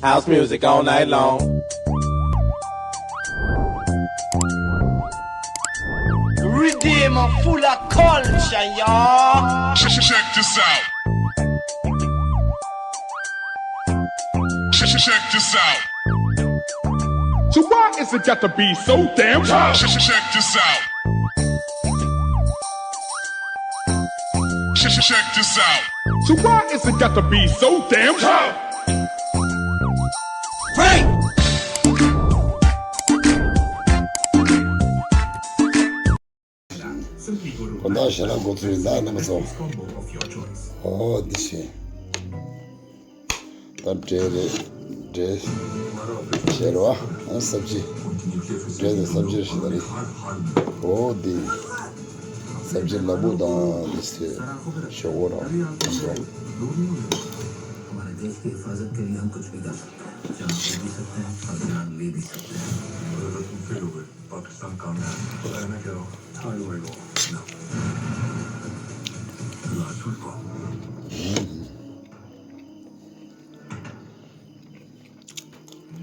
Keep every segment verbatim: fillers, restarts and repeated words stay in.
House music all night long. Redeem full of culture, y'all. Check, check this out. Check, check this out. So why is it got to be so damn tough? Check, check this out. Check, check this out. So why is it got to be so damn tough? Break! དགོང་དག་ཞལ་ལག་འགོ་ཚུགས་ཡིན་ད་རྣམ་པ་ཚོ། ཨོ་འདི་བྱས། ད་འབྲས་རེད། འབྲས་བྱས་རེད་བ། ཨ་སབ་ཇི། འབྲས་དང་སབ་ཇི་རེད་ཞེས་ད་རེད། ཨོ་འདི། སབ་ཇི་ལ་ཕུག་དང་འདི་བྱས། ཞོག་ཁོག་ར་འདི་ཚོ། हमारे देश की हिफाजत के लिए हम कुछ भी कर सकते हैं। जान दे भी सकते हैं और जान ले भी सकते हैं। अगर तुम फेल हो गए, पाकिस्तान कामयाब है। और मैं कह रहा हूँ, थर्ड वर्ल्ड वॉर। ना। Last world war.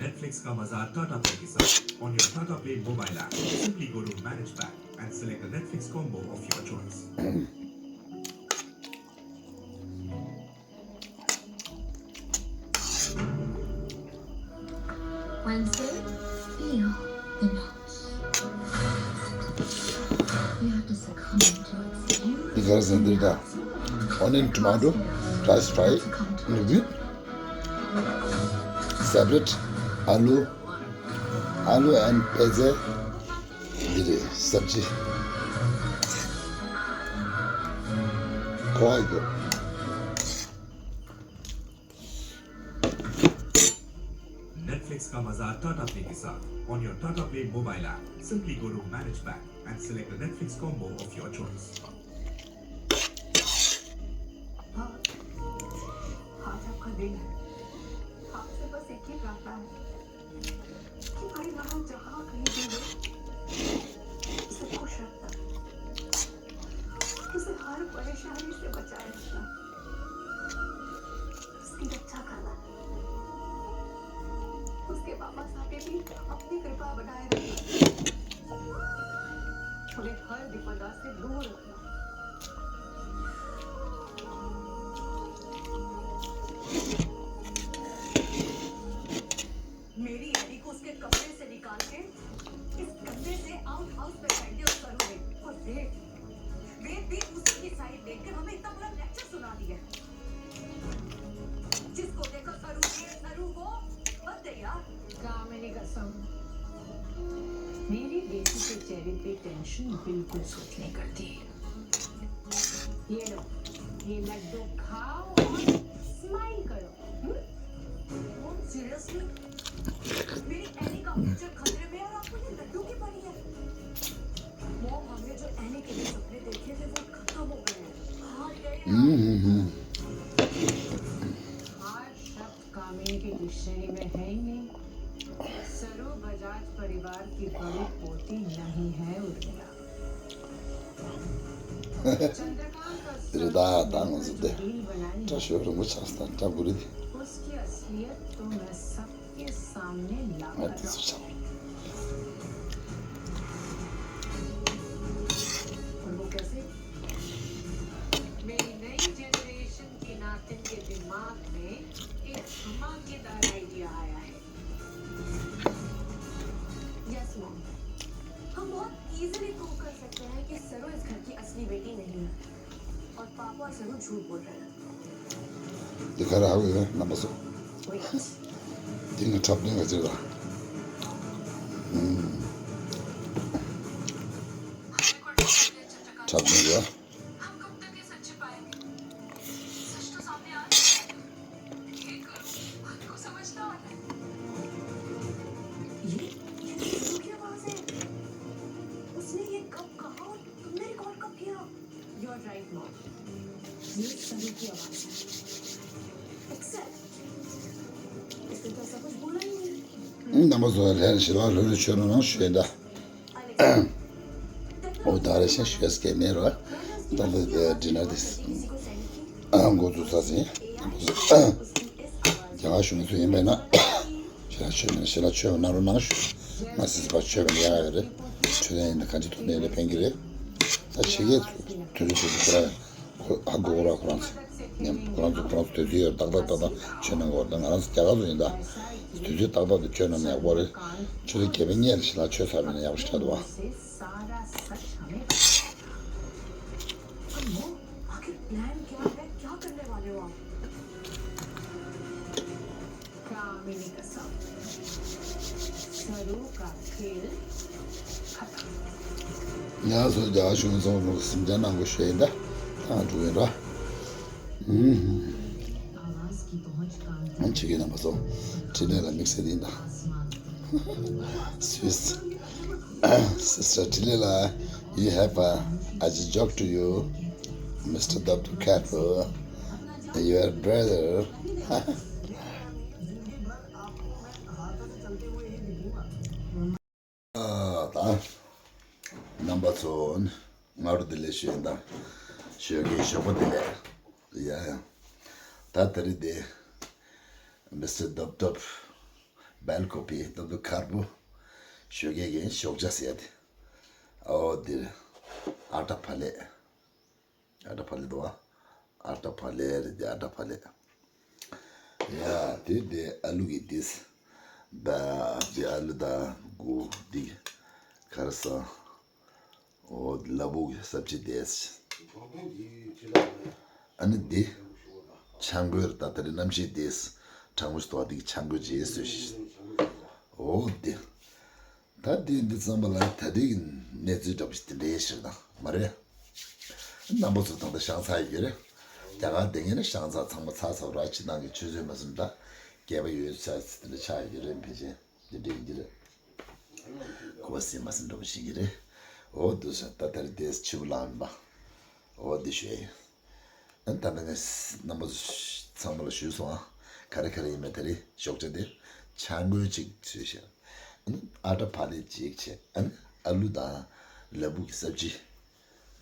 Netflix का मजा Tata Play के साथ। On your Tata Play mobile app, simply go to Manage Pack and select a Netflix combo of your choice. Wednesday, feel the notes. You have to succumb to its beautiful འདི་ག་རེ་ཟེར་འདི་ད། Onion, tomato, rice fry, and with separate aloo, aloo and peze. འདི་རེད་སབ་ཇི། ཁོ་ཨ་ཡོ། Netflix का मजा Tata Play के साथ। On your Tata Play mobile app, simply go to Manage Pack and select a Netflix combo of your choice. आज आपका दिन है। आपसे बस एक ही प्रार्थना है कि भाई वहाँ जहाँ कहीं भी हो, उसे खुश रखना, उसे हर परेशानी से बचाए रखना। उसकी रक्षा करना, उसके वापस आके भी अपनी कृपा बनाए रखना, उन्हें हर विपदा से दूर रखना। मेरी एडी को उसके कमरे से निकाल के इस गंदे से आउट हाउस में फेंक दे उस सरू ने। और वेद, वेद भी उसी की साइड लेकर हमें इतना बड़ा लेक्चर सुना दिया। जिसको देखो सरू ये, सरू वो, हद है यार। कामिनी कसम, मेरी बेटी के चेहरे पे टेंशन बिल्कुल सूट नहीं करती। ये लो, ये लड्डू खाओ और स्माइल करो। हम्म? सीरियसली, मेरी एनी का फ्यूचर खतरे में है और आपको ये लड्डू की पड़ी है। मॉम, हमने जो एनी के लिए सपने देखे थे, वो खत्म हो गए हैं। हार गए हम। हम्म, हम्म, हम्म। हार शब्द कामिनी के डिक्शनरी में है ही नहीं। सरू बजाज परिवार की बड़ी पोती नहीं है उर्मिला। चंद्रकांत का तेरे दादा दांग जो डील बनाई है, उसकी असलियत तो मैं सबके सामने ला कर रखूंगी। और वो कैसे? मेरी नई जनरेशन के नातिन के दिमाग में एक धमाकेदार आइडिया आया है। यस मॉम, हम बहुत इजीली प्रूव कर सकते हैं कि सरू इस घर की असली बेटी नहीं है और पापा और सरू झूठ बोल रहे हैं। འདི་ག་རེ་ཧ་གོ་ཡོད་རྣམ་པ་ཚོ། འདི་ནི་འཁྲབ་སྟོན་ག་ཅིག་ལ། འཁྲབ་སྟོན་རེད། ये, ये तो सरू की आवाज है। उसने ये कब कहा और तुमने रिकॉर्ड कब किया? You're right, Mom. ये सरू की आवाज है। Except, इसने तो ऐसा कुछ बोला ही नहीं। རྣམ་པ་ཚོ་ལྷན་ཞི་ལ་ལྷོད་ལྷོད་ཆོས་རང་རང་ཞུ་ཡིན་ད། ཨོ་ད་རེ་ཤ་ཞུ་ཡ་སྐད་མེད་ར། ད་ལྟ་ཌི་ནར་དེ་འགོ་འཛུགས་ས་ཟིན། རྒྱ་གར་གཞུང་ཚོ་ཡིན་པས་ན། ཞལ་ལག་མཆོད་མེ་ཞལ་ལག་མཆོད་མེ་གནང་རོགས་གནང་ཞུ། ང་སྲིད་པ་མཆོད་མེ་ཡག་ཡོད་རེད། མཆོད་རྟེན་ཡིན་ན་གང་ཅི་ཐོག་ནས་ཡིན་ན་ཕན་གྱི་རེད། ད་ཕྱི་རྒྱལ་དུས་ཚོད་དུས་ཚོད་ཁོ་རང་ཧ་གོ་གོ་ར་ཁོ་རང་ཚོ་ཉམས་ཁོ་རང་ཚོ་ཁོ་རང་ཚོ་དུས་ཚོད་ཡོད་ཏག་ཏག་ཏག་ཏག་མཆོད་གནང་གོ། ད་ང་རང་ཚོ་རྒྱ་གར་ཚོ་ཡིན་ད། དུས་ཚོད་ཏག་ཏག་ཏུ་མཆོད་གནང་ན་ཡག་པོ་རེད། ཆུ་ཚོད་བརྒྱད་པའི་སྔོན་ལ་ཞལ་ལག་མཆོད་ཚར་བ་ཡིན་ན་ཡག་པོ་ཞིག་ཆགས་འདུག་བ། ཡང་སོ་རྒྱ་གཞུང་ཚོགས་མོ་སེམས་ཅན་ནང་གོ་ཤེས་ཡིན་ད། ཐང་འགྲོ་ཡིན་ར། ཨུམ། ཨ་ཆེ་གེ་རྣམ་པ་ཚོ། དྲིན་ལན་ལ་དམིགས་བསལ་ཡིན་ད། Swiss sister Tilila, you have a, I just joke to you, Mister Doctor Kato, your brother. ཨ་ད། རྣམ་པ་ཚོ། སྔ་དྲོ་བདེ་ལེགས་ཞུ་ཡིན་ད། ཞོགས་ཀའི་ཞོགས་པ་བདེ་ལེགས། ཡ་ཡ། ད་དེ་རིང་དེ། མི་སི་ཊར་རྡོབ་རྡོབ། སྦེལ་ཀོབ་པི་རྡོབ་རྡོབ་དཀར་པོ། ཞོགས་ཀའི་གི་ཞོགས་ཇ་ཟེར་ཡ་དེ། ཨོ་དེ། ཨ་ཏྲ་ཕ་ལེ། ཨ་ཏྲ་ཕ་ལེ་འདུག་ཨ། ཨ་ཏྲ་ཕ་ལེ་རེད་དེ་ཨ་ཏྲ་ཕ་ལེ། ཡ་དེ་དེ་ཨ་ལུ་གི་དེས། ད་དེ་ཨ་ལུ་ད་གུ་དེ་ག་རེ་ཟ། ཨོ་ལ་ཕུག་གི་སབ་ཇི་དེས། ཨ་ནི་འདི། ཆང་གོས་ད་ད་རེ་གནམ་གཤིས་དེས། གྲང་མོ་ཞིག་འདུག་ཨ། འདི་གི་ཆང་གོས་བརྗེས་སོ་ཞིག་ཨོ་འདི། ད་འདི་འདི་ཙམ་པ་ལ་ད་རེས་ཀྱི་གནས་ཚུལ་འདྲ་པོ་ཞིག་དེ་འདྲའི་ཞིག་དང་མ་རེད། རྣམ་པ་ཚོ་ད་ལྟ་ཤང་ཚ་ཡོད་ཀྱི་རེད། རྒྱ་གར་དེ་ངེས་ན་ཤང་ཚ་ཚང་མ་ཚ་ཚ་ར་ཕྱི་ནང་གི་ཆུ་ཚོད་མ་སོང་ད། སྐལ་པ་ཡོད་ཚ་ཚ་དེ་འདྲ་ཆགས་ཡོད་ཀྱི་རེད། ཕལ་ཆེར་འདི་འདྲ་ཡིན་གྱི་རེད། གོ་བ་སྲིད་མ་སྲིད་འགྲོ་བ་ཞིག་གི་རེད། འོ་འདུག་ས་ད་ད་རེས་དེ་ཕྱི་པོ་ལངས་ཡིན་པ། འོ་འདི་ཞུ་ཡ་ཡིན། ཨ་ད་ནི་ངས་རྣམ་པ་ཚོ་ཚང་མ་ལ་ཞུས་སོང་ཨ། ག་རེ་ག་རེ་ཡིན་མིན་ད་རེས་ཞོགས་ཇ་དེ་ཆང་གོས་གཅིག་བཟོས་ཤག་ཨ་ནི་ཨ་ཏྲ་ཕ་ལེ་གཅིག་བྱས། ཨ་ནི་ཨ་ལུ་དང་ལ་ཕུག་གི་སབ་ཇི།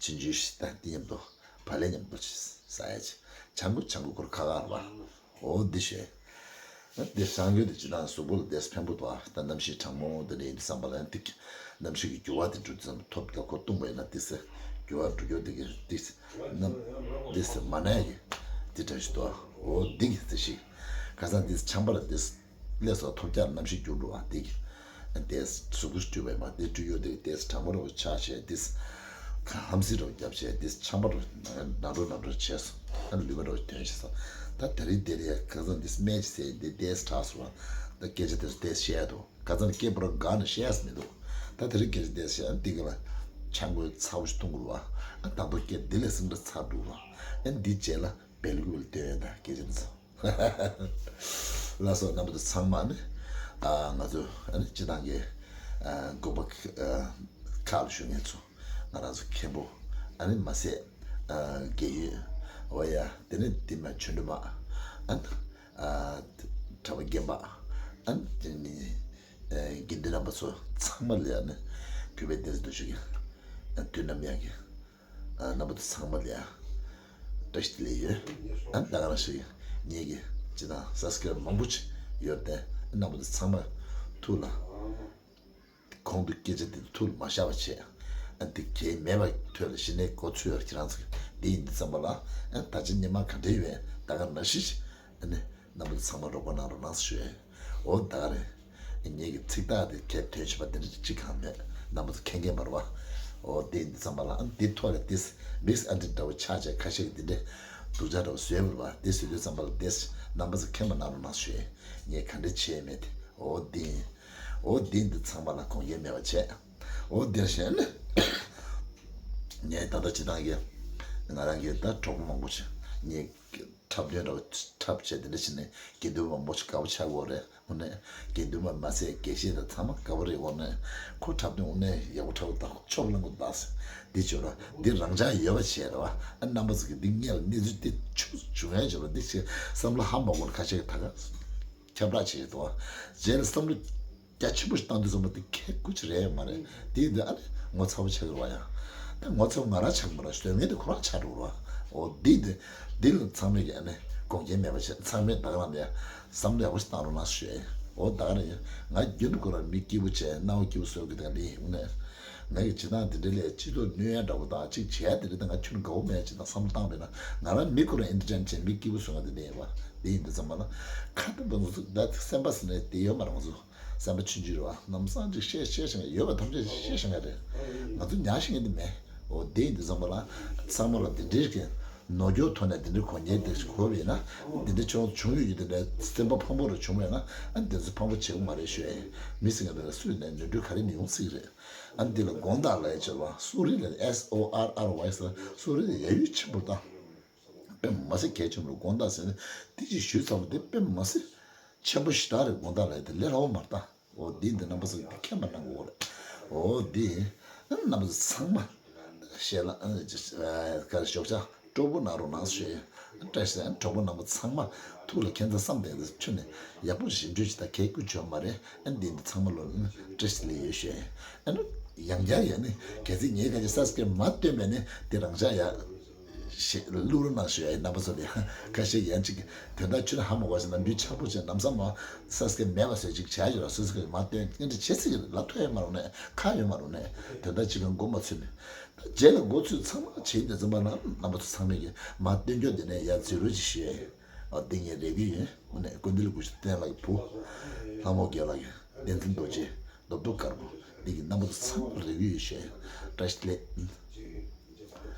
ཆུང་ཆུང་ཞིག་ད་འདི་མཉམ་དུ་བག་ལེབ་མཉམ་དུ་ཟ་ཡ་ཆེ། ཆང་གོས་ཆང་གོས་ཁོར་ཁ་ཁ་ར་བ། འོ་འདི་ཞོས། འདི་སང་ཡོད་དེ་ཅི་ན་གཟུགས་པོ་ལ་དེས་ཕན་པོ་འདུག་ཨ། ད་གནམ་གཤིས་གྲང་མོ་འདི་འདྲ་ཡིན་དུས་ཙམ་པ་ལ་ཡང་ཏིག་གནམ་གཤིས་ཀྱི་འགྱུར་བ་དེ་འགྲོ་དུས་ཙམ་ཐོབ་ད་ཁོ་བཏུང་བ་ཡིན་ན་ཏིག་སེ་འགྱུར་བ་འགྲོ་རྒྱུ་དེ་གི་ཏིག་སེ་གནམ་ཏིག་སེ་མ་ན་གི་དེ་འདྲ་ཞིག་འདུག་ཨ། འོ་འདི་གི་ཚེ་ཞིག་ཁ་སང་འདི་ཆམ་པ་ལ་དེ། ལས་སུ་ཐོབ་རྒྱག་གནམ་གཤིས་འགྱུར་འགྲོ་བ་འདི་གི། དེས་གཟུགས་པོ་བཀྲུས་པའི་མ་དེ་བཀྲུས་ཡོད་དེ་དེས་གྲང་མོ་རུ་ཆགས་བྱས་དེས། ཧམ་སེ་རུ་བརྒྱབ་བྱས་དེས་ཆམ་པ་རུ་ནག་འགྲོ་ནག་འགྲོ་བྱས་སོ། ཨ་ལུས་པ་རུ་ཐོན་བྱས་སོ། ད་དེ་རིང་དེ་རེད་ཁ་སང་དེས་སྨན་གྱི་ཟས་འདི་དེས་དྲག་སོ། ད་སྐད་ཆ་དེ་ཚོ་དེས་བཤད་འདུག་ཁ་སང་སྐད་པོ་ར་འགག་ནས་བཤད་ས་མི་འདུག་ད་དེ་རིང་སྐད་ཆ་དེས་བཤད་འདི་གི་ལ་ཆང་གོས་ཚ་བོ་ཞིག་བཏུང་དགོས་རུ་བ། ཨ་དང་པོ་སྐད་འདི་ལས་སེམས་སྒྲ་ཚ་འགྲོ་རུ་བ། ཨ་འདི་རྗེས་ལ་སྦེལ་ཀོབ་ལ་སྟོན་ཡོད་ད་སྐད་ཆ་འདི་ཚོ། ལགས་སོ། རྣམ་པ་ཚོ་ཚང་མ་ནི། ཨ་ང་ཚོ་ཨ་ནི་སྤྱི་བཏང་གི་ཨ་དགོན་པ་ཨ་ཁག་ལ་བཞུགས་མཁན་ཚོ། ང་རང་ཚོ་མཁན་པོ་ཨ་ནི་མ་ཟད་ཨ་དགེ་འོས། འོ་ཡ། དེ་ནས་འདི་མ་ཆོས་སྒྲོན་མ། ཨ་ནི་ཨ་གྲྭ་པ་རྒན་པ། ཨ་ནི་དེ་ནི་ཨ་དགེ་འདུན་རྣམ་པ་ཚོ་ཚང་མ་ལ་ཡ་ནི་གུས་པས་བདེ་ལེགས་འདུག་ཞུ་གི། ཨ་དུས་ནམ་ཡང་གི། ཨ་རྣམ་པ་ཚོ་ཚང་མ་ལ་ཡང་བཀྲ་ཤིས་བདེ་ལེགས་ཡོད། ཨ་ད་ག་རང་ཞིག་ངེད་ཀྱི་སྤྱི་བཏང་སབ་སི་ཀ་རབ་མང་པོ་ཅིག་ཡོད་དེ་རྣམ་པ་ཚོ་ཚང་མ་ཐུགས་ལ་གོང་དུ་སྐད་ཆ་དེ་ཐུགས་ལ་མ་བཞག་པ་བྱས། ཨ་འདི་གལ་མེད་པ་ཐོས་ལ་གཞི་ནས་གོ་ཚུལ་ཡོད་ཁྱེད་རང་ཚོ་འདི་ཡིན་འདི་ཙམ་པ་ལ། ཨ་ད་ཆ་ཉི་མ་ག་འདྲ་ཡོད་ད་ག་ནང་བཞིན་ཨ་ནི་རྣམ་པ་ཚོ་ཚང་མ་རོགས་པ་གནང་རོགས་གནང་ཞུ་ཡས། འོ་ད་ག་རེད། ངེད་ཀྱི་ཚིག་ཐག་དེ་གལ་དོན་ཆེ་བ་དེ་འདྲ་གཅིག་གང་མེད། རྣམ་པ་ཚོ་མཁྱེན་མཁྱེན་མ་རེད་བ། འོ་དེ་འདི་ཙམ་པ་ལ་ཨ་འདི་ཐོག་ལ་ཏིས་མིག་སི་ཨ་འདི་འདྲ་བོ་ཆགས་བྱས་ཁ་ཤས་ཀྱི་འདི་འདྲས་སྡུག་ཅག་འདྲ་བོ་བཟོས་པ་རེད་བ། དེ་བཟོས་དུས་ཙམ་པ་ལ་ཏིས་རྣམ་པ་ཚོ་མཁྱེན་པ་གནང་རོགས་གནང་ཞུ་ཡས། ངས་ག་འདྲས་བྱས་མེད་དེ། འོ་འདི་ཡིན། འོ་འདི་འདི་ཚང་མ་ལ་དགོངས་འགལ་མེད་པ་བྱས། འོ་དེར་བཞིན་ངས་ད་ལྟ་སྤྱི་བཏང་གི་ང་རང་གི་ད་གྲོགས་པོ་མང་པོ་ཞིག་ངས་འཁྲབ་སྟོན་འདྲ་བོ་འཁྲབ་བྱས་དེ་འདྲ་བྱས་ནས་དགེ་འདུན་མང་པོ་ཞིག་དགའ་པོ་ཆགས་ཡོད་རེད། དངོས་གནས་དགེ་འདུན་པ་མ་ཟད་དགེ་བཤེས་དང་ཚང་མ་དགའ་པོ་རེད། དངོས་གནས་ཁོ་འཁྲབ་སྟོན་དངོས་གནས་ཡག་པོ་འཁྲབ་པ་དང་ཆོབ་ལང་པོ་འདུག་ཟེར། འདི་བྱོས་ར་འདི་རང་ཅག་ཡོད་པ་བྱས་ར་བ། ཨ་རྣམ་པ་ཚོ་གི་འདི་སྔས་ལ་གནས་ཚུལ་འདི་ཆུ་བྱུང་ཡ་བྱོས་ར་འདི་ཞེས་བསམ་བློ་ཧ་མ་གོ་ན་ཁ་ཤས་ཀྱིས་ད་ག་ཁྱབ་བསྒྲགས་བྱེད་ཀྱི་འདུག་བ། རྗེས་ལ་བསམ་བློ་རྒྱ་ཆེན་པོ་ཞིག་བཏང་དུས་ཙམ་པ་དེ་ཁེ་ཁུ་ཆེ་རེད་མ་རེད། དེ་ཡིན་དུས་ཨ་ནི་ངོ་ཚ་བོ་ཆགས་ཀྱི་རེད་བ། ཡང་ད་ངོ་ཚ་བོ་ང་རང་ཆགས་ཀྱི་མ་རེད། བཟོ་མཁན་དེ་ཁོ་རང་ཆགས་འགྲོ་གི་རེད་བ། འོ་འདི་དེ་འདི་ལ་ཚང་མས་ཀྱི་ཨ་ནི་དགོངས་འགལ་མེད་པ་བྱས། ཚང་མས་ད་ག་རང་ལ་ཡང་བསམ་བློ་ཡག་པོ་ཞིག་བཏང་རོགས་གནང་ཞུ་ཡ་ཡིན། འོ་ད་ག་རེད། ང་རྒྱུན་དུ་ཁོ་རང་མི་སྐྱིད་པོ་བྱས་སྣང་བ་སྐྱིད་པོ་བཟོ་གི་དང་འདི་ཡིན་ནས། ང་གི་བྱེད་སྟངས་འདི་འདྲ་ལས་སྤྱི་ཚོགས་གནོད་ཡ་འདྲ་པོ་དང་གཅིག་བྱས་འདི་འདྲ་དང་ང་ཁྱོན་དགའ་བོ་མེད་ཅིག་དང་བསམ་བློ་བཏང་བས་ན། ང་རང་མི་ཁོ་རང་ཨེན་ཊར་ཊེན་བྱས་མི་སྐྱིད་པོ་བཟོ་ང་འདི་འདྲ་ཡིན་པ། འདི་ཡིན་འདི་ཙམ་པ་ལ། ཁ་ཏ་པ་ང་ཚོ་ད་སེམས་པ་ཟེར་ནས་དེ་ཡོད་མ་རེད། ང་ཚོ་སེམས་པ་ཆུང་ཆུང་རེད་བ། ལམ་སང་ཅིག་བཤད་བཤད་བཞག་ཡ་ཡོད་པ་ཐམས་ཅད་བཤད་བཞག་ཡ་རེད། ང་ཚོ་ཉར་ཤེས་ཀྱི་འདི་མེད། འོ་དེ་ཡིན་དུས་ཙམ་པ་ལ་ཚང་མ་ལ་དེ་འདྲའི་གི་ནོར་འཁྱོག་ཐོག་ནས་དེ་འདྲའི་གོ་ཉེན་དེ་གོ་བས་ན། དེ་འདྲ་བྱུང་བྱུང་ཡོད་ཀྱི་དེ་འདྲ་སེམས་པ་ཕམ་པོ་རུ་བྱུང་བས་ན། ཨ་དེ་ཚོ་ཕམ་པོ་བྱེད་དགོས་མ་རེད་ཞུ་ཡ་ཡིན། མི་སེམས་ཀྱི་དེ་ལ་སུས་ནས་ནོར་འཁྲུལ་ག་རེ་མི་ཡོང་སྲིད་རེད། ཨ་འདི་ལ་དགོངས་དག་ལབ་ཡ་བྱེད་པ་སོ་རི་ལ་S O R R Y ཟེར་སོ་རི་ལ་ཡ་ཡུལ་ཆེན་པོ་དང་། དཔེ་མ་སྲིད་གལ་ཆེན་པོ་དགོངས་དག་ཟེར་ནས་དེ་ཅིག་ཞུས་ཚར་བ་དེ་དཔེ་མ་སྲིད་ཆེན་པོ་ཞེ་དྲག་རེད། དགོངས་དག་ལབ་ཡ་དེ་ལས་སླ་བོ་མ་རེད་ད། འོ་འདི་འདི་རྣམ་པ་ཚོ་འདི་མཁྱེན་པ་གནང་དགོས་རེད། འོ་འདི་རྣམ་པ་ཚོ་ཚང་མ་ཞལ་ལག་ག་རེ་ཞོགས་ཇ་སྤྲོ་པོ་གནང་རོགས་གནང་ཞུ་ཡ། བཀྲ་ཤིས་གྲོགས་པོ་རྣམ་པ་ཚང་མ་ཐུགས་ལ་ཁྱེད་ཚོ་བསམ་དེ་འདི་ཁྱོན་ནས་ཡག་པོ་ཞིབ་འཇུག་བྱེད་ད་གལ་ཁུ་ཆོ་མ་རེད། ཨ་འདི་འདི་ཚང་མ་ལོ་བཀྲ་ཤིས་ལེགས་ཡོད་ཞུ་ཡ། ཨ་ནི་ཡང་བསྐྱར་ཡང་ནི་གལ་སྲིད་ངས་ག་ཅི་སབ་སི་ཀ་རེབ་མ་བཏོན་པས་ནི་དེ་རང་ཅག་ཡ། ཞེས་བླུག་རོགས་གནང་ཞུ་ཡ་ཡིན། རྣམ་པ་ཚོ་ལ་ཡང་ཁ་ཤས་ཡང་ཅིག་དོན་དག་ཆུ་ལ་ཧ་མ་གོ་ཞིག་ནམ་རྒྱུན་ཆག་པོ་བྱས་ལམ་སང་མ་སབ་སི་ཀ་རེབ་མེད་པ་བཟོས་ཅིག་བྱས་ཡོད་ལ། སོ་སོ་གི་མ་བཏོན་སྙན་འདྲི་བྱེད་སྲིད་ཀྱི་ལ་ཐོ་ཡོད་མ་རུང་ནས་ཁ་ཡོད་མ་རུང་ནས་དོན་དག་ཅིག་ལ་མགོ་མ་ཚོས་ནས། ད་རྗེས་ལ་མགོ་ཚོས་ཚང་མ་བྱེད་འདི་ཚང་མ་ལ་རྣམ་པ་ཚོ་ཚང་མས་ཀྱི་མ་བཏོན་རྒྱུ་འདི་ནས་ཡར་འཛུལ་རོགས་ཅིག་ཞུ་ཡ་ཡིན། ཨ་འདི་ངས་རེ་གི་ཡིན། དངོས་གནས་ཀུན་འདུལ་དགུ་ཤུ་བསྟན་ལགས་ཀྱི་བུ། ལྷ་མོ་རྒྱལ་ལགས་ཀྱི་བསྟན་འཛིན་རྡོ་རྗེ་རྡོ་རྡོ་དཀར་པོ་འདི་གི་རྣམ་པ་ཚོ་ཚང་མ་རེ་གི་ཡོད་ཞུ་ཡ་ཡིན། བཀྲ་ཤིས་བདེ་ལེགས།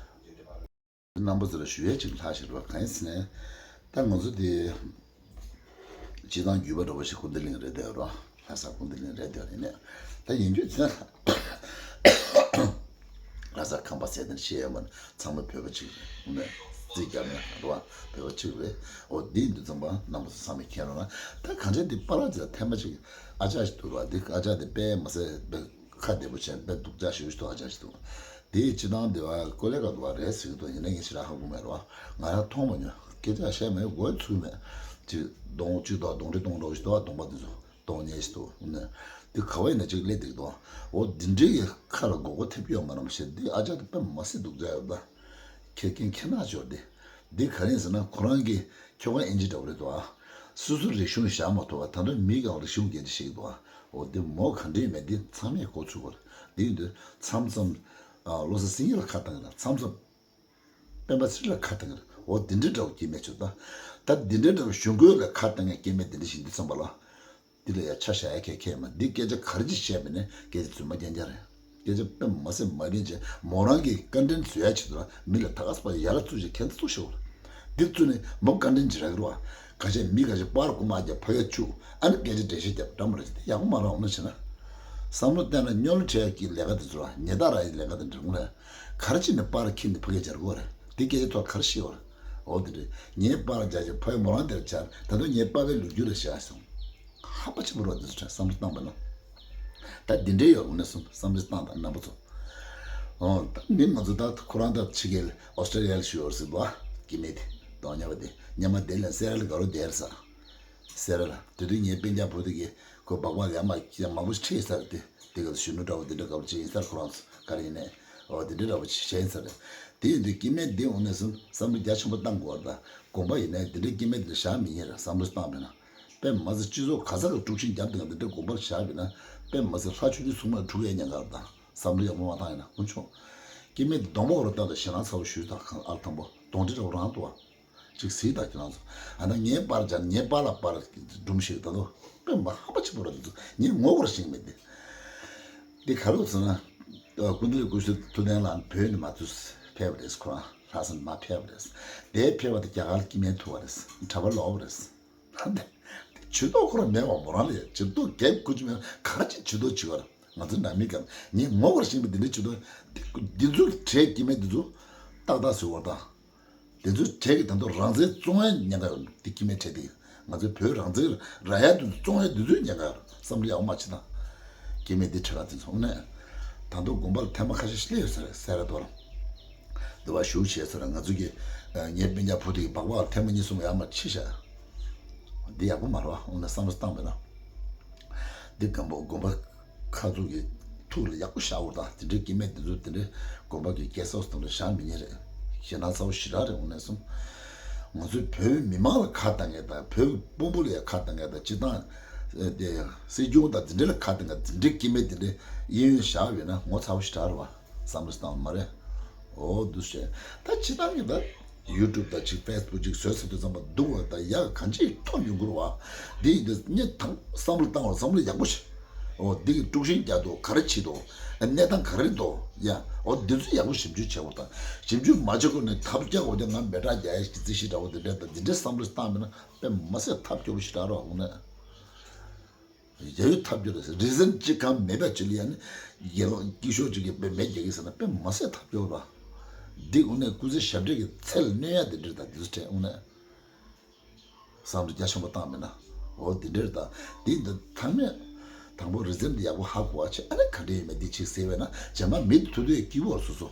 རྣམ་པ་ཚོ་ལ་ཞུ་ཡས་ཅིག་ལྷག་ཞིག་རོགས་གང་ཡིན་ཟེར་ན། ད་ང་ཚོ་དེ་སྤྱི་བཏང་རྒྱུད་པ་འདྲ་བོ་ཞིག་ཀུན་བདེ་གླིང་རེད་དེ་རོ། ལྷ་ས་ཀུན་བདེ་གླིང་རེད་དེ་ཡིན་ནས། ད་ཡིན་རྒྱུ་ཚན་ལྷ་ས་ཁམས་པ་ཟེར་དེ་ཤེས་ཡ་མ་ཚང་མ་བོད་པ་གཅིག་རེད། ནས་རྩིས་རྒྱབ་ན་རོ་བོད་པ་གཅིག་རེད། འོ་འདི་འདི་ཚང་མ་རྣམ་པ་ཚོ་ཚང་མས་མཁྱེན་རོགས་གནང་། ད་གང་ཅི་འདི་པ་ལགས་ཅིག་ལ་ཐེངས་མ་གཅིག་ཨ་ཅག་ཞིག་འདུག་རོ། འདི་ཨ་ཅག་འདི་དཔེ་མ་ཟད་དཔེ་ཁ་བདེ་པོ་བྱས་དཔེ་སྡུག་ཅག་ཞུ་ཞུ་ཐུབ་ཨ་ཅག་ཞིག་འདུག་དེའི་སྤྱི་བཏང་དེ་བ་ཀོ་ལེ་ག་དུ་བ་རེད་ཟེར་གི་འདུག་ཡིན་ན་ངས་ཞེ་དྲག་ཧ་གོ་མེད་རོ། ང་རང་མཐོང་མ་མྱོང་། སྐད་ཆ་བཤད་མེད་མགོ་ཚུགས་མེད། ཅིག་གདོང་གཅིག་དང་གདོང་འདྲེ་གདོང་འདྲ་ཞིག་འདུག་གདོང་པ་དེ་ཚོ་གདོང་ཉེ་ཞིག་འདུག་ནས། དེ་ག་བ་ཡིན་ན་ཅིག་སླེབས་འདུག་འདུག་འོ་འདི་འདྲའི་གི་ཁ་ལ་མགོ་སྐོར་ཐེབས་ཡོད་མ་རེད་མ་ཤེས། འདི་ཨ་ཅག་དེ་དཔེ་མ་སྲིད་སྡུག་ཅག་ཡོད་པ། ཁྱེད་ཀྱིས་ཁྱེད་ན་འབྱོར་ཏེ། འདི་ག་རེ་ཡིན་ཟེར་ན་ཁོ་རང་གི་ཁྱོ་ག་ཨིན་ཇི་འདྲ་བོ་རེད་འདུག་ཨ། སོ་སོ་རིག་གཞུང་བཞག་མ་ཐུབ་པ་ད་ལྟ་མི་གང་རིག་གཞུང་སྐད་ཆ་བཤད་ཀྱི་འདུག་ཨ། འོ་འདི་མོ་ག་འདྲ་ཡིན་མེད་འདི་ཚང་མས་གོ་ཚུལ་གོ་རེད། འདི་ཡིན་དུས་མཚམས་མཚམས་ཨ་བློ་བཟང་སེང་གེ་ལ་ཁ་བཏང་གི་རེད། མཚམས་མཚམས་སྤེན་པ་ཚེ་རིང་ལ་ཁ་བཏང་གི་རེད། འོ་འདི་འདྲ་འདྲ་བོ་སྐྱེ་མེད་ཆོག་ད། ད་འདི་འདྲ་འདྲ་བོ་གཞུང་སྐོར་ལ་ཁ་བཏང་ཡ་སྐྱེ་མེད་འདི་འདྲ་ཞིག་འདི་ཚང་པ་ལ། འདི་ལ་ཡ་ཆ་བཞག་ཡ་གལ་ཁེལ་མ། འདི་སྐད་ཆ་ག་རེ་ཅིག་བཤད་པ་ནས་སྐད་ཆ་རྫུན་མ་རྐྱང་རྐྱང་རེད། སྐད་ཆ་དཔེ་མ་སྲིད་མ་རིན་ཆེ་མོ་རང་གི་ཀ་འདྲེན་བཟོ་ཡ་ཆེད་དུ་ལ་མི་ལ་ད་ག་ས་པ་ཡ་ལ་བཙུགས་བྱས་ཁྱེད་ཚོ་བཙུགས་ཤོག་འདི་བཙུགས་ནས་མོ་ཀ་འདྲེན་བྱེད་རག་གི་རེད་བ། ག་ཤེད་མི་ག་ཤེད་པར་རྐུ་མ་རྒྱབ་ཕ་གིར་བཅུག་ཨ་ནི་སྐད་ཆ་འགྲེལ་བཤད་རྒྱབ་འདྲ་མ་རེད་ཅེས་དེ་ཡག་པོ་མ་རེད། འོ་ན་བྱས་ན་བསམ་བློ་བཏང་ན་སྨྱོ་ལོ་ཁྲལ་གྱི་ལས་ཀ་དེ་ཚོ་ལ་ཉེས་རྡུང་རག་ཡའི་ལས་ཀ་དེ་འདྲ་འོང་ལ་ག་རེ་བྱས་ནས་པར་འཁྱེར་ནས་ཕ་གིར་སྦྱར་དགོས་རེད། དེ་སྐད་ཆ་ཐོག་ག་རེ་བཤད་པ་རེད། འོ་དེ་རེད། ངའི་པར་སྦྱར་བྱས་ཕ་གི་མོ་རང་དེར་སྦྱར། ད་དུང་ངའི་པ་ཕའི་ལོ་རྒྱུས་ལ་བཞག་སོང་། ཧ་པ་ཆེན་པོ་རོགས་འདི་ཚོ་བསམ་བློ་བཏང་པ་ན། ད་འདི་འདྲའི་ཡོད་རུང་ནས་སོང་བསམ་བློ་བཏང་དང་རྣམ་པ་ཚོ། ཨོ་ད་མི་ང་ཚོ་ད་ཁོ་རང་ད་ཕྱི་རྒྱལ་ཨོ་སི་ཀྲི་ལི་ཡ་ལ་བཞུགས་ཡོད་རེད་ཟེར་འདུག་ཨ། སྐྱེ་དམན་དེ་གདོང་ཉེ་བ་དེ་སྔོན་མ་དེ་ལ་སེ་ར་ལ་དགའ་རོགས་བསྡད་རེད་ཟེར། སེ་ར་ལ་དེ་དུས་ངའི་སྤུན་ཀྱག་བུ་དེ་གིས་ཁོ་སྦག་སྦག་ཡར་མར་ཡང་མང་པོ་ཞིག་ཁྲིད་ཚར་དེ་དེ་ག་ཚོད་གཞོན་ནུ་འདྲ་བོ་དེ་འདྲ་དགའ་པོ་ཅིག་ཡིན་ས་རེད། ཁོ་རང་ཚོ་ག་རེ་ཡིན་ནའི་ཨོ་དེ་འདྲ་འདྲ་བོ་ཅིག་བྱས་ཡིན་ས་རེད། དེ་ཡིན་དུས་སྐྱེ་དམན་དེ་འོང་ནས་སོང་བསམ་བློ་རྒྱ་ཆེན་པོ་བཏང་དགོས་རེད་ད། དགོན་པ་ཡིན་ནའི་དེ་འདྲའི་སྐྱེ་དམན་དེ་འདྲ་བཞག་མི་ཉན་རེད་བསམ་བློ་བཏང་བས་ན། དཔེ་མ་ཚད་སྤྱི་ཚོགས་ག་ས་ག་དཀྲུག་ཤིང་རྒྱབ་དེ་ག་འདི་འདྲ་དགོན་པར་བཞག་པས་ན་དཔེ་མ་ཚད་ལྷ་ཆོས་སྡེ་སྲུང་མ་དཀྲུག་ཡས་ཉེན་ཁ་རེད་ད། བསམ་བློ་ཡག་པོ་མ་བཏང་ཡིན་ན་དཀོན་མཆོག་སྐྱེ་དམན་དེ་གདོང་པ་འོག་རུ་བཏང་དང་ཞེད་སྣང་ཚ་བོ་ཞུས་དང་ཁང་ཨར་དང་པོ་གདོང་འདྲེ་འདྲ་བོ་རང་འདུག་བ། ཅིག་གཟིགས་དང་ཁྱེད་རང་ཚོ། ཨ་ན་ངའི་པར་སྦྱར་ངའི་པར་ལ་པར་སྒྲུང་ཞིག་ད་དུང་དཔེ་མ་ཧ་པ་ཆེ་པོ་ར་འདུག་ངས་ངོ་བོར་ཤེས་མེད་དེ། འདི་ག་རེ་ཟེར་ན། སྐུ་མདུན་སྐུ་ཞབས་ཐུབ་བསྟན་ལགས་བོད་ནས་མ་ཚུར་ཕེབས་པ་རེད། ཁོ་རང་ལྷ་ས་ནས་མར་ཕེབས་པ་རེད། དེ་ཕེབས་པ་དེ་རྒྱ་གར་ལ་སྐྱེ་དམན་ཐུག་པ་རེད། གྲྭ་པ་ལོག་པ་རེད། ད་འདི་ཇུས་གཏོགས་ཁོ་རང་མེད་པ་མོ་རང་ལ་ཡ་ཇུས་གཏོགས་རྒྱབ་ཁུ་ཅི་མེད་ག་རེ་ཅིག་ཇུས་གཏོགས་བྱེད་པ་རེད། ང་ཚོ་ནང་མི་གང་ངས་ངོ་བོར་ཤེས་པ་འདི་འདྲ་ཇུས་གཏོགས་འདི་འདི་ཚོ་གྲས་སྐྱེ་དམན་འདི་ཚོ་ཏག་ཏག་བཟོས་པ་དང་། དེ་ཚོའི་གྲས་ཀྱི་ད་དུང་རང་བཙན་བཙོང་ཡ་ཉེན་ཁ་ཡོད་འདི་སྐྱེ་དམན་གྲས་དེ། ང་ཚོའི་བོད་རང་བཙན་རག་ཡ་དེ་ཚོ་བཙོང་ཡ་དེ་ཚོའི་ཉེན་ཁ་ཡོད་བསམ་བློ་ཡག་པོ་མ་བྱེད་དང་། སྐྱེ་དམན་འདི་ཁྲ་ཁ་དེ་ཚོ་ནས། ད་དུང་དགོན་པ་ལ་ཐེངས་མ་ཁ་ཤས་ཤིག་སླེབས་ཡོད་ས་རེད་སེ་ར་རྡོ་ར། འདི་བ་བཞུགས་བྱས་ས་རེད། ང་ཚོ་གི་ངའི་སྤུན་ཀྱག་བུ་དེ་གི་སྦག་སྦག་ལ་ཐེངས་མ་གཉིས་གསུམ་ཡར་མར་ཕྱིན་ཤག་འདི་ཡག་པོ་མ་རེད་བ། འོ་ན་བསམ་བློ་བཏང་བས་ན། འདི་སྒམ་པོ་དགོན་པ་ཁག་ཚོ་གི་ཐུགས་ལ་ཡག་པོ་བཞག་དགོས་དང་དེ་འདྲའི་སྐྱེ་དམན་དེ་ཚོ་དེ་འདྲའི་དགོན་པ་གི་རྒྱལ་སོགས་དང་འདྲ་བཞག་མི་ཉན་རེད། ཞེད་སྣང་ཚ་བོ་ཞེ་དྲག་རེད། འོ་ན་སོང་ང་ཚོས་བོད་མི་མང་ལ་ཁ་བཏང་མཁན་དང་བོད་ཀྱི་དཔོན་པོ་ལ་ཡང་ཁ་བཏང་མཁན་དང་སྤྱི་བཏང་ ཨེ་དེ་ཡང་སྲིད་སྐྱོང་དང་འཛིན་གྲྭ་ལ་ཁ་དེ་འགའ་འཛིན་གྲྭའི་སྐྱེ་དམན་དེ་འདྲའི་གཡས་གཡོན་བཞག་ཡོད་ན་ངོ་ཚ་བོ་ཞིག་དྲག་རེད་བ། བསམ་བློ་བཏང་མ་རེད། འོ་འདུག་བྱས་ད་ཕྱི་ནང་གི་ད་ཡུ་ཊུབ་དང་ཅིག་ཕེ་སི་བུག་ཅིག་བཟོས་ཚར་དུས་ཙམ་པ་སྡུག་བ་དང་ཡག་གང་ཅིག་ཐོན་ཡོང་གི་རེད་བ། འདི་ཡིན་དུས་ངས་དང་བསམ་བློ་བཏང་བར་བསམ་བློ་ཡག་པོ་ཞིག་འོ་འདི་གི་དཀྲུག་ཤིང་རྒྱག་འདུག་ག་རེ་བྱེད་འདུག་གནས་སྟངས་ག་རེ་འདུག་ཡ། འོ་འདི་ཚོ་ཡག་པོ་ཞིབ་འཇུག་བྱེད་དགོས་དང་ཞིབ་འཇུག་མ་བྱེད་གོང་ནས་ཐབས་བཀྱག་འོ་དེ་ང་མེ་སྲེག་རྒྱག་ཡ་ཞིག་རྩིས་ཞིབ་འདྲ་བོ་དེ་འདྲ་དང་འདི་འདྲའི་བསམ་བློ་བཏང་མེད་ན་དཔེ་མ་སྲིད་ཐབས་སྐྱོ་པོ་ཞིག་རག་རོགས་ངུ་ནས། ཡ་ཡོད་ཐབས་སྐྱོ་རེད། རི་ཟན་གཅིག་གང་མེད་པ་ཅིག་ལ་ཡ་ནི་དགེ་སློང་སྐྱིད་ཤོག་ཅིག་གིས་དཔེ་མེད་རྒྱག་གི་ཟེར་ན་དཔེ་མ་སྲིད་ཐབས་སྐྱོ་ར། འདི་འོ་ནས་སྐུ་ཚེ་ཞབས་འདྲེན་གྱི་ཚེ་ལ་གནོད་ཡ་དེ་འདྲ་དང་འདི་ཚོ་འདྲ་འོ་ནས། བསམ་བློ་རྒྱ་ཆེན་པོ་བཏང་མེད་ན། འོ་འདི་འདྲར་ད་འདི་འདི་ཐང་མེད། དང་པོ་རི་ཟན་འདི་ཡག་པོ་ཧ་གོ་བ་བྱེད། ཨ་ནི་ག་འདྲ་ཡིན་མིན་འདི་ཅིག་ཟེར་བས་ན་རྗེས་མ་མི་དེ་ཐུག་དུས་སྐྱིད་པོ་སོ་སོ།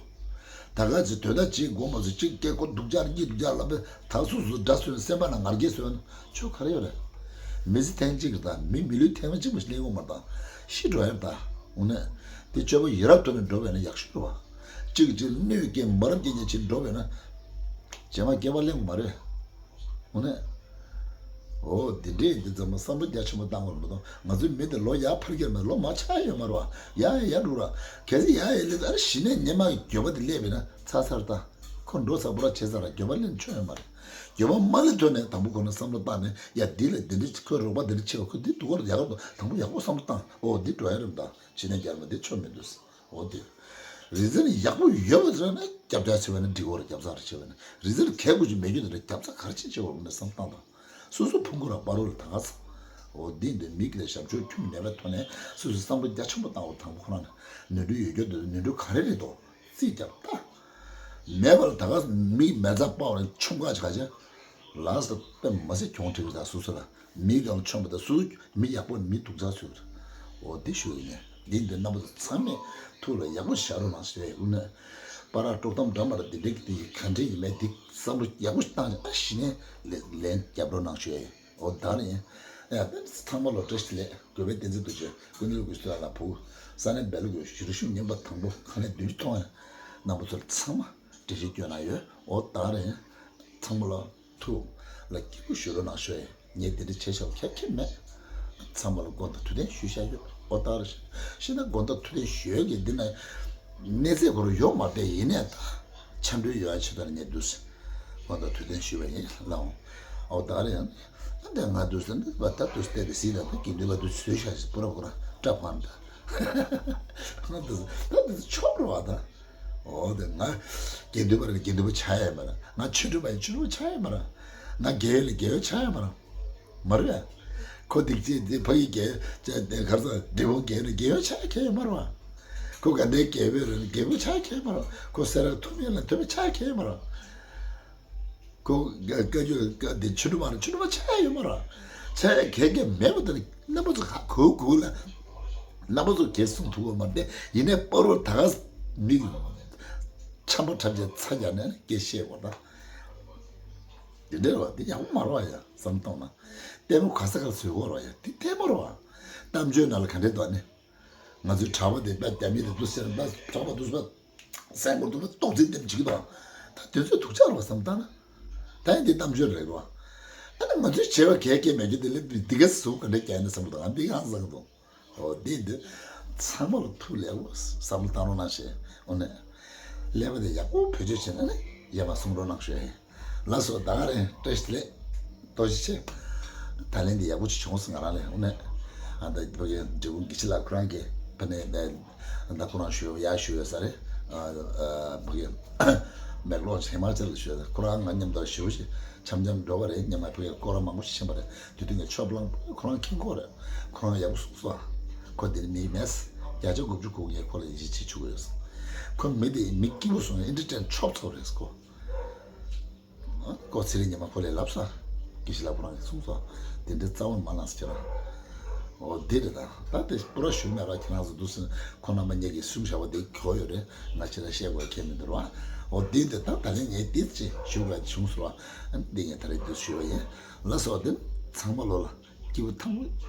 ད་ག་ཅིག་དོན་དག་ཅིག་དགོངས་པ་ཚོ་གཅིག་སྐད་ཁོ་སྡུག་ཅག་གཉིས་སྡུག་ཅག་ལབ་པས་ད་སོ་སོ་དགྲ་སོན་སེམས་པ་ན་ངར་སྐད་སོན་ཆོ་ག་རེ་ཡོད་རེད། མི་ཚེ་ཐེངས་གཅིག་རེད་ད་མི་མི་ལུས་ཐེངས་མ་གཅིག་མ་ཞིག་ལེན་དགོས་མ་རེད་ད། ཤི་འགྲོ་ཡ་རེད་ད། འོ་ནས་དེ་སྤྱོད་པ་ཡི་རབས་ཐོག་ནས་འགྲོ་བས་ན་ཡག་ཤོས་རེད་བ། གཅིག་གཅིག་གནོད་སྐྱེལ་མ་རབས་སྐྱེལ་ཉེན་ཆེ་འགྲོ་བས་ན། རྗེས་མ་སྐྱེ་བ་ལེན་དགོས་མ་རེད། འོ་ནས། འོ་འདི་འདྲས་འདི་ཚང་མ་བསམ་བློ་རྒྱ་ཆེན་པོ་བཏང་དགོས་མ་གཏོགས་ང་ཚོའི་མི་འདི་ལོ་ཡར་འཕར་གྱི་མེད་ལོ་མར་ཆག་ཡོད་མ་རེད་བ། ཡ་ཡ་ཡ་འགྲོ་ར། གལ་སྲིད་ཡ་ཡ་ལེ་ཨ་རེ་གཞི་ནས་ཉི་མ་གི་འགྱོད་པ་འདི་སླེབས་པས་ན་ཚར་ཚར་ད། ཁོ་འགྲོ་ཚར་པོ་ར་བྱེད་ཚར་ར་འགྱོད་པ་ལེན་ཆོག་ཡོད་མ་རེད། འགྱོད་པ་མ་ལེན་ཐོག་ནས་དང་པོ་ཁོ་ན་བསམ་བློ་བཏང་ནས་ཡ་འདི་ལ་འདི་འདྲས་ཁོའི་རོགས་པ་འདི་འདྲས་བྱེད་པ་ཁོ་འདི་སྡུག་ག་རེད་ཡག་ག་འདུག་དང་པོ་ཡག་པོ་བསམ་བློ་བཏང་འོ་འདི་འགྲོ་ཡ་རེད་ད་གཞི་ནས་རྒྱལ་མ་འདི་ཆོག་མི་འདུག་འོ་དེ། རི་ཛིན་ཡག་པོ་ཡོད་པ་ཟེར་ན་རྒྱབ་སྐྱོར་བྱེད་པ་ནི་འགྲིག་གོ་རེད། རྒྱབ་སྐྱོར་བྱེད་པ་ནི་རི་ཛིན་གལ་དགོས་ཀྱི་མེད་རྒྱུ་དེ་རེད། རྒྱབ་རྩ་ག་རེ་བྱེད་བྱེད་འོག་ནས་བསམ་བཏང་དང་། སོ་སོ་ཕུང་གོ་ར་པ་རོ་ལ་ད་ག་ས། འོ་འདི་འདི་མི་གི་ལ་ཞབས་ཞུ་ཁྱོན་མེད་པའི་ཐོག་ནས་སོ་སོ་བསམ་བློ་རྒྱ་ཆེན་པོ་བཏང་འོ་དང་པོ་ཁོ་རང་ནི་ནོར་འཁྲུལ་ཡོད་རྒྱུ་དེ་ནོར་འཁྲུལ་ག་རེ་རེད་དོ། རྩིས་རྒྱབ་ལྟ། མེད་པར་ད་ག་ས་མི་མེ་བཙའ་སྤར་བ་ནི་ཆུང་ཁ་ཆ་ཆ། ལགས་སོ་དཔེ་མ་སྲིད་གྱོང་ཁྲིག་ད་སོ་སོ་ལ། མི་གང་མཆོང་བ་དང་སུ་མི་ཡག་པོ་མི་སྡུག་ཅག་ཚུལ། འོ་འདི་ཞུ་ཡིན་ནས་འདི་འདི་རྣམ་པ་ཚོ་ཚང་མས་ཐུགས་ལ་ཡག་པོ་བཞག་རོགས་གནང་ཞུ་ཡ་ཡིན་ནས། པ་ར་དཀྲོག་གཏམ་འདྲ་མ་ར་འདི་འདྲའི་གི་དེ་ཡི་ག་འདྲའི་ཡིན་མེད་འདི་བསམ་བློ་ཡག་པོ་བཏང་ཨ་ཞི་ནས་ལན་ལན་རྒྱབ་རོགས་གནང་ཞུ་ཡ་ཡིན། འོ་ད་རེད་ཡིན། ཡ་དཔེ་ཚང་མ་ལོ་བཀྲ་ཤིས་བདེ་ལེགས་དགོས་པའི་བསྟན་འཛིན་རྡོ་རྗེ་ཀུན་གླུ་དགོས་སུ་ལ་ལ་བུ། ས་གནས་སྦེལ་ཀོབ་གཞིས་བཞུགས་རྙིང་པ་དང་པོ་ཁ་ནས་བདུན་ཅུ་ཐོང་ཡ། རྣམ་པ་ཚོ་ཚང་མ་འགྲེལ་བཤད་སྐྱོན་གནང་ཡོད། འོ་ད་རེད་ཡིན། ཚང་མ་ལ། ཐུགས་ལ་སྐྱིད་པོ་ཞུ་རོགས་གནང་ཞུ་ཡ་ཡིན། ངས་འདི་འདྲ་བྱས་ཤག་ཁྱབ་ཁྱབ་མེད། ཚང་མ་ལ་དགོངས་དག་ཐུགས་བདེན་ཞུས་བཞག་ཡོད། ཨོ་ད་རེ་ཤི་ན་དགོངས་དག་ཐུགས་བདེན་ཞུ་ཡ་གི་འདི་ན་གནས་ཚད་ཁོ་རང་ཡོད་མ་རེད་ཡིན་ནས་ད་ཆ་འགྲོས་ཡོད་ཡ་ཆེ་ད་ནས་ངས་འདུག་སེ་དགོངས་དག་ཐུགས་བདེན་ཞུ་བ་ཡིན་ལགས། ཨོ་ད་རེ་ཡང་ཨ་འདི་ང་འདུག་སེ་འདི་བ་ད་འདུག་སེ་བལྟས་ཏེ་སྲིད་ལ་ད་དགེ་འདུན་པ་འདུག་བཟོས་ཤག་ཞིག་པུ་ར་པུ་ར་སྐྲ་ཕངས་ད་ང་འདུག་སེ་ད་འདུག་སེ་ཆོག་རོགས་ཨ་ད། འོ་དེ་ང་དགེ་འདུན་པ་རེད་དགེ་འདུན་པ་ཆགས་ཡ་མ་རེད། ང་ཆོས་སྒྲོན་པ་ཡིན་ཆོས་སྒྲོན་པ་ཆགས་ཡ་མ་རེད། ང་དགེ་འོས་ལ་དགེ་འོས་ཆགས་ཡ་མ་རེད། མ་རེད། ཁོ་སྡིག་ཅན་དེ་ཕ་གི་དགེ་འོས་དེ་གར་ས་འབྲས་སྤུངས་དགེ་འོས་ལ་དགེ་འོས་ཆགས་ཡ་ཁྱད་ཡོད་མ་རེད་བ། ཁོ་དགའ་ལྡན་དགེ་འོས་རེད་དགེ་འོས་ཆགས་ཡ་ཁྱད་ཡོད་མ་རེད། ཁོ་སེ་ར་ཐུབ་ཡོད་ལ་ཐུབ་པ་ཆགས་ཡ་ཁྱད་ཡོད་མ་རེད། ཁོ་བཀའ་བཀའ་བརྒྱུད་བཀའ་དེ་ཆོས་སྒྲོན་པ་རེད་ཆོས་སྒྲོན་པ་ཆགས་ཡ་ཡོད་མ་རེད། ཆགས་ཡ་གལ་གལ་མེད་པ་དེ་རྣམ་པ་ཚོ་ཧ་གོ་གོ་ལ། རྣམ་པ་ཚོ་གས་གསུང་ཐུབ་པ་མ་རེད་དེ་ཡིན་ནའི་པ་རོ་ད་ག་མི་ཆམ་པ་ཁྲབ་ཅན་ཚ་རྒྱག་ནས་སྐད་བཤད་དགོས་ད། དེ་འདྲ་རེད་བ་དེ་ཡག་པོ་མ་རེད་བ་ཡ་བསམ་བཏང་ན། ལྟད་མོ་ག་ས་ག་ལ་བཟོས་དགོས་རེད་བ་ཡ་དེ་ལྟད་མོ་རེད་བ། གཏམ་བརྗོད་ནང་ལ་ག་འདྲས་འདུག་ཨ་ནི། ང་ཚོའི་གྲྭ་པ་དེ་དཔེ་རྒྱ་མི་དེ་འདུག་ཟེར་ན་གྲྭ་པ་འདུག་ཟེར་ན་སེང་གོ་འདུག་ན་ཏོག་ཙམ་དེ་འཇིག་གི་དང་། ད་དེ་ཚོས་སྡུག་ཅག་རེད་བ་བསམ་བཏང་ན། ད་ཡིན་དེ་གཏམ་བརྗོད་རེད་བ། ཨ་ནི་ང་ཚོས་བྱས་པ་གས་སྐྱེ་མེད་རྒྱུ་དེ་ལས་འདི་ག་ཟུག་ག་འདྲ་རྒྱག་ནས་བསམ་བློ་དང་འདི་གང་བསམ་གི་འདུག་འོ་འདི་འདི་ཚང་མ་ལ་ཐུགས་ལེགས་པོ་བསམ་བློ་བཏང་རོགས་གནང་ཞེས་འོ་ནས། ཀླད་པ་དེ་ཡག་པོ་བེད་སྤྱོད་བྱས་ནས་ནི་ཡར་མར་གསུང་རོགས་གནང་ཞུ་ཡ་ཡིན། ལགས་སོ་ད་ག་རེད་བཀྲ་ཤིས་བདེ་ལེགས། ཐུགས་རྗེ་ཆེ། ད་ལན་འདི་ཡག་པོ་ཅིག་བྱུང་སོང་ང་རང་ལ་འོ་ནས། ཨ་ད་ཕ་གི་འབྲས་སྤུངས་དགེ་བཤེས་ལགས་ཁོ་རང་གིས་ཕ་ནས་ད་ཁོ་རང་ཞུ་ཡ་ཞུ་ཡོད་ས་རེད། ཨ་ཕ་གི་མེག་ལོར་ཧི་མ་ཅལ་ཞུ་ཡོད་ས་ཁོ་རང་ང་མཉམ་དུ་ཞུ་ཞིག་འཆམ་འཆམ་འགྲོ་བ་རེད། སྔོན་མ་ཕ་གི་སྐོར་ར་མང་པོ་ཞིག་ཕྱིན་པ་རེད། དེ་དུས་ངས་ཆོས་པ་ལང་ཁོ་རང་མཁྱེན་གོ་རེད། ཁོ་རང་ཡག་པོ་གསུངས་སོང་། ཁོ་འདིར་མི་མེད། བརྒྱ་ཆ་དགུ་བཅུ་གོ་ངས་ཁོ་ལ་ཡིད་ཆེས་བྱེད་ཆོག་གི་ཡོད་སོང་། ཁོ་མི་དེ་མི་སྐྱིད་པོ་སོང་ཨེན་ཊར་ཊེན་ཆོག་ཆོག་རེད་ཁོ། ཨ་ཁོ་ཚེ་རིང་ཉི་མ་ཁོ་ལས་ལབ་ས། དགེ་བཤེས་ལགས་ཁོ་རང་གིས་གསུངས་སོང་། དེ་འདྲའི་རྩ་བ་མ་ལངས་ཟེར་ཁྱེད་རང་། འོ་འདི་རེད་ད། ད་དེ་པུ་ར་ཞུ་མེད་ར་ཁྱེད་རང་ཚོ་འདུག་སེ་ཁོ་རྣམ་པ་གཉིས་ཀྱིས་གསུམ་བཞག་པ་དེ་གོ་ཡོད་རེད། ང་ཁྱེད་རང་བཤད་དགོས་ཁྱད་མི་འདུག་ར། འོ་འདི་འདི་ད་ད་ལན་ངས་འདི་ཅི་ཞུ་དགོས་བྱུང་སོང་ར། འདི་ངས་ད་རེས་འདི་ཞུ་བ་ཡིན། ལགས་སོ་དེ་ཚང་མ་ལོ་ལ། སྐྱིད་པོ་ཐང་པོ་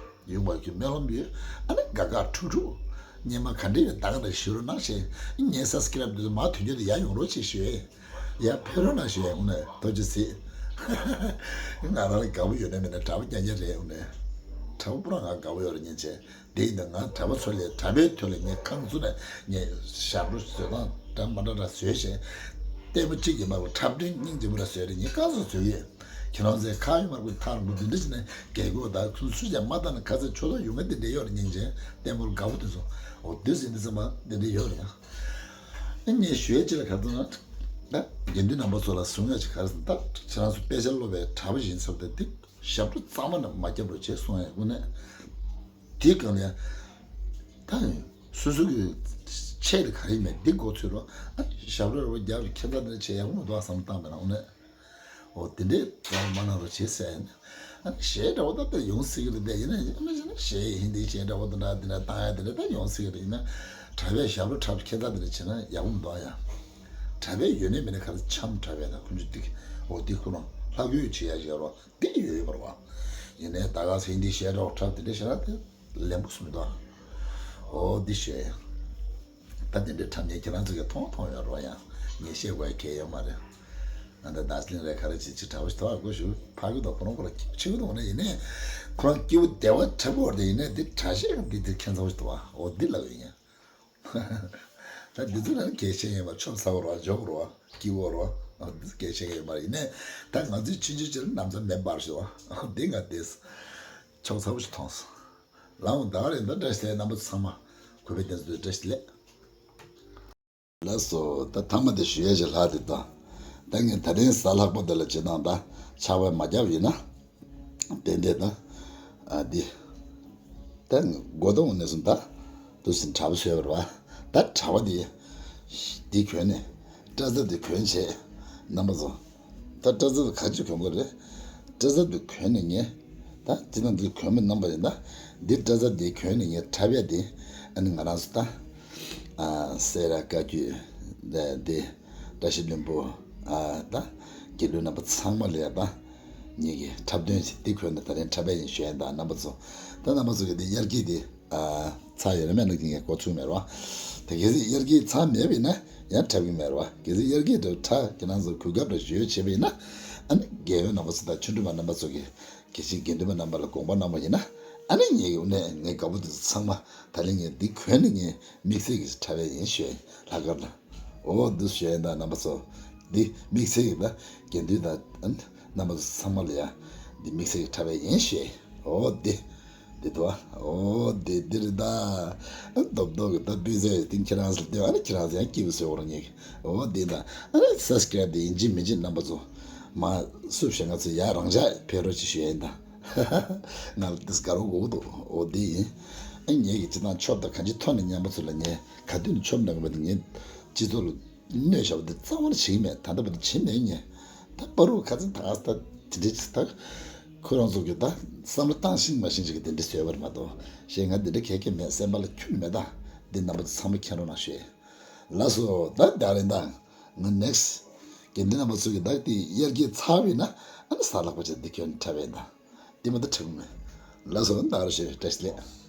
ཡོང་བར་གྱི་སྨོན་ལམ་ཡོད། ཨ་ནི་དགའ་དགའ་ཁྲུག་ཁྲུག་སྙེ་མ་ག་འདྲ་ཡོད་ད་ག་འདྲ་ཞུ་རོགས་གནང་ཞེས་ངའི་སབ་སི་ཀེ་རབ་འདི་ཚོ་མར་དོན་རྒྱུ་དེ་ཡར་ཡོང་རོགས་ཞེས་ཞུ་ཡས། ཡར་ཕེབས་རོགས་གནང་ཞུ་ཡས་འོང་ནས་ཐུགས་རྗེ་ཆེ། ང་རང་ལ་དགའ་པོ་ཡོད་ན་མེད་ན་དྲག་པོ་རྐྱང་རྐྱང་རེད་འོང་ནས། གྲྭ་པ་པུ་ར་ང་དགའ་པོ་ཡོད་རེད་སྙིང་རྗེ། དེ་ཡིན་ད་ང་གྲྭ་པ་ཚོ་ལས་གྲྭ་པའི་ཐོག་ལས་ངས་ཁ་ངོ་ཚུགས་ནས་ངས་ཞབས་བྲོ་བཟོས་སྟངས་འདྲ་མ་འདྲ་འདྲ་བཟོས་བྱས། ལྟད་མོ་གཅིག་གིས་མ་གཏོགས་འཁྲབ་སྟོན་སྙིང་རྗེ་པོ་ར་བཟོས་རེད། ངས་ག་ཚོད་བཟོས་ཡོད། ཁྱེད་རང་ཚོས་ཁ་ཡོད་མར་ཁུ་ཐག་རིང་པོ་འདི་འདྲ་བྱས་ནས་རྒྱལ་སྒོ་དང་ཁུ་སུ་ཅག་མ་བཏང་ན་ཁ་ཚ་ཆོ་ལོ་ཡོང་ངེས་དེ་འདྲ་ཡོད་རེད་སྙིང་རྗེ། ལྟད་མོར་དགའ་པོ་དེ་ཚོ་འོ་དུས་ཟིན་དུས་ཙམ་པ་དེ་འདྲ་ཡོད་རེད་ཡ། ཨ་ངས་ཞུ་ཡས་ཅི་ལ་ག་ཚོད་ན། ད་དགེ་འདུན་རྣམ་པ་ཚོ་ལ་གསུང་ཡ་ཅིག་ག་རེ་ཟེར་ན། ད་ཁྱེད་རང་ཚོ་དཔེ་ཆ་སློབ་པའི་གྲྭ་པ་ཡིན་ཚོད་དེ་དེ་ཞབས་བྲོ་གཙང་མ་ནས་མ་བརྒྱབ་རོགས་བྱེད་གསུང་ཡ་དངོས་གནས། དེ་གང་ལ་ཡ། ད་སོ་སོ་གི་ཆེད་དུ་ག་རེ་མེད་འདི་འགོ་ཚུད་རོགས། ཨ་ཞབས་བྲོ་རོགས་རྒྱབ་ཁྱེད་ཚ་འདི་བྱེད་ཡག་པོ་མི་འདུག་བསམ་བཏང་མེད་ན་དངོས་གནས། འོ་དེ་འདྲའི་བྱ་བ་མ་གནང་རོགས་བྱེད་ཟེར་ཡ་ནི། ཨ་ནི་གཞས་འདྲ་བོ་ད་ལྟ་ཡོང་སྲིད་ཀྱི་རེད་དེ། ཡིན་ན་ཡིན་ན་ཡིན་ན་གཞས་ཧིན་དིའི་གཞས་འདྲ་བོ་དེ་འདྲ་དེ་འདྲ་བཏང་ཡ་དེ་འདྲ་ད་ཡོང་སྲིད་ཀྱི་རེད། ཡིན་ན་གྲྭ་པས་ཞབས་བྲོ་འཁྲབ་ཁྱད་མཚར་དེ་འདྲ་བྱེད་ན་ཡག་པོ་མི་འདུག་ཨ་ཡ། གྲྭ་པས་ཡོད་ནའི་མེད་ནའི་ག་རེ་འཆམ་གྲྭ་པས་ད་ཁོང་ཚོ་ཏིག་འོ་ཏིག་ཁོ་རང་ལྷག་ཡོད་བྱེད་ཡ་ཞིག་རོགས་དེ་ཡོད་ཡོད་པ་རེད་བ། ཡིན་ནའི་ད་ག་ཧིན་དིའི་གཞས་འདྲ་བོ་འཁྲབ་དེ་འདྲ་བྱེད་ན་དེ། ལན་པོ་སུ་མི་འདུག་ཨ། འོ་འདི་ཞེས། ད་དེ་འདྲའི་འཁྲབ་མཁན་ཁྱེད་རང་ཚོ་གིས་མཐོང་མཐོང་ཡོད་རོགས་ཡ། ངས་བཤད་དགོས་ཡ་གལ་ཡོད་མ་རེད། ང་ད་དར་ཇི་ལིང་རེད་ག་རེ་བྱེད་ཅིག་གྲྭ་པ་ཞིག་ཐོག་ཨ་དགོས་ཞུ་ཕ་གི་དོ་ཁོ་རང་ཁོ་ལ་སྐྱིད་པོ་ཆེ་གི་འདུག་ནས་ཡིན་ནའི། ཁོ་རང་སྐྱིད་པོ་བདེ་བ་འཁྲབ་དགོས་རེད་ཡིན་ནའི་འདི་གྲྭ་ཤག་གི་འདི་འདིར་ཁྱད་མཚར་པོ་ཞིག་འདུག་ཨ། འོ་འདི་ལབ་ཡོད་ཡིན། ད་འདི་ཚོ་ལ་གལ་ཆེན་ཡིན་པ་ཆོབ་ཚ་བོ་རོགས་འཇོག་རོགས་སྐྱིད་པོ་རོགས་འདི་གལ་ཆེན་ཡོད་མ་རེད་ཡིན་ནའི། ད་ང་ཚོའི་ཆུང་ཆུང་ཅིག་ལ་ན་ཚ་མེད་པར་ཞུ་ཨ་འདི་ང་འདི་ཆོབ་ཚ་བོ་ཞིག་མཐོང་སོང་། ལའང་ད་ག་རེ་ད་བཀྲ་ཤིས་བདེ་ལེགས་རྣམ་པ་ཚོ་ཚང་མ། གུས་པས་བསྟེན་ཚུལ་བཀྲ་ཤིས་བདེ་ལེགས། ལགས་སོ། ད་མཐའ་མ་དེ་ཞུ་ཡས་ཅིག་ལྷག་དེ་ད། ད་ངས་ད་རིང་གཟའ་ལྷག་པ་དེ་ལ་བྱེད་སྟངས་ད་ཕྱག་དཔེ་མ་བརྒྱབ་ཡིན་ན། ཏན་ཏན་ད། ཨ་འདི། ད་སྒོ་དང་ནས་སོང་ད། དུ་ཟིན་གྲྭ་པ་བཟོས་པ་རེད་བ། ད་གྲྭ་པ་དེ། འདི་གྱོན་ནས། སྐྲ་རྩ་དེ་གྱོན་བྱས། རྣམ་པ་ཚོ། ད་སྐྲ་རྩ་དེ་ག་ཅིག་གྱོན་དགོས་རེད། སྐྲ་རྩ་དེ་གྱོན་ནས་ངས། ད་དེ་དང་དེ་གྱོན་པའི་རྣམ་པ་ཡིན་ད། འདི་སྐྲ་རྩ་དེ་གྱོན་ནས་ངས་འཁྲབ་ཡ་དེ། ཨ་ནི་ང་རང་ཚོ་ད། ཨ་སེ་ར་བཀའ་བརྒྱུད། ད་དེ། བཀྲ་ཤིས་ལྷུན་པོ། ཨ་ད། དགེ་འདུན་རྣམ་པ་ཚང་མ་ལ་ཡ་ད། ངེད་ཀྱི་འཁྲབ་སྟོན་ཞིག་འདི་གྱོན་ནས་ད་རིང་འཁྲབ་པ་ཡིན་ཞུ་ཡ་ཡིན་ད་རྣམ་པ་ཚོ། ད་རྣམ་པ་ཚོ་གི་དེ་དབྱར་སྐྱིད་དེ། ཚར་ཡོད་ན་མེད་ན་ངས་གོ་ཚུགས་མེད་རོ། ད་གལ་སྲིད་དབྱར་སྐྱིད་ཚར་མེད་པ་ཡིན་ན་ཡང་འཁྲབ་ཀྱི་མེད་རོ། གལ་སྲིད་དབྱར་སྐྱིད་དུ་འཁྲབ་ཁྱེད་རང་ཚོ་གོ་སྐབས་རེ་ཞུ་བྱས་པ་ཡིན་ན། ཨ་ནི་རྒན་ཡོལ་རྣམ་པ་ཚོ་དང་ཆོས་སྒྲོན་པ་རྣམ་པ་ཚོ་གིས་གལ་སྲིད་དགེ་འདུན་པ་རྣམ་པ་ལ་དགོངས་པ་གནང་བ་ཡིན་ན། ཨ་ནི་ངས་ཡོང་ནས་ངའི་དགའ་པོ་དེ་ཚོ་ཚང་མ་ད་ལན་ངས་འདི་གྱོན་ནས་ངས་དམིགས་བསལ་གྱི་འཁྲབ་པ་ཡིན་ཞུ་ཡ་ཡིན་ལྷག་དཀར་ལ། འོ་འདི་ཞུ་ཡ་ཡིན་ད་རྣམ་པ་ཚོ། འདི་དམིགས་བསལ་གྱི་ད་དགེ་འདུན་དང་ཨ་ནི་རྣམ་པ་ཚོ་ཚང་མ་ལ་ཡ་འདི་དམིགས་བསལ་གྱི་འཁྲབ་པ་ཡིན་ཞུ་ཡ་ཡིན། འོ་འདི། འདི་དོ། འོ་འདི་འདི་རེད་ད། རྡོབ་རྡོབ་གི་ད་སྤུས་ཚད་དེ་ཁྱེད་རང་ཚོ་ལ་སྟོན། ཨ་ནི་ཁྱེད་རང་ཚོ་ཡང་སྐྱིད་པོ་བཟོས་འོང་ངེས་ཀྱི། འོ་འདི་ད། ཨ་ནི་སབ་སི་ཀ་རེབ་དེ་ཡིན་གཅིག་མིན་གཅིག་རྣམ་པ་ཚོ། མ་སུ་བྱེད་ང་ཚོ་ཡར་རང་འཇགས་ཕེབས་རོགས་ཅིག་ཞུ་ཡ་ཡིན་ད། ང་ལ་དེ་དགའ་རོགས་དགོས་ཀྱི་འདུག་འོ་འདི་ཡིན། ཨ་ངེད་ཀྱི་སྤྱི་བཏང་ཆོབ་དང་གང་ཅི་ཐོག་ནས་རྣམ་པ་ཚོ་ལ་ངས་ག་དུས་ནས་ཆོབ་འདྲ་གི་མ་དེ་ངས་སྤྱི་ཚོགས་ལ། གནོད་བྱ་བ་འདི་རྩ་བ་ནས་བྱེད་ཀྱི་མེད། ད་ལྟ་བར་དུ་བྱེད་མེད་ངས། ད་པ་རུ་ཁ་ཚིག་ད་ད་དེ་འདྲའི་ཅིག་ད། ཁོ་རང་ཚོ་གི་ད་བསམ་བློ་བཏང་ཤེས་མ་ཤེས་ཅིག་གི་དེ་འདྲ་བཟོས་པ་རེད་མ་གཏོགས། ཞེས་ང་འདི་འདྲ་གལ་གལ་མེད། སེམས་པ་ལ་ཁྱོན་མེད་ད། འདི་རྣམ་པ་ཚོ་ཚང་མ་མཁྱེན་རོགས་གནང་ཞུ། ལགས་སོ་ད་ད་རེད་ད། ང་ནེག་སི་དགེ་འདུན་རྣམ་པ་ཚོ་གི་ད་དེ་དབྱར་སྐྱིད་ཚར་བས་ན་ཨ་ནི་གཟའ་ལྷག་པ་ཅིག་འདི་ཁྱོན་འཁྲབ་པས་ད། འདི་མ་ད་འཁྲབ་གི་མེད། ལགས་སོ་ད་རེ་ཞེས་བཀྲ་ཤིས་བདེ་ལེགས།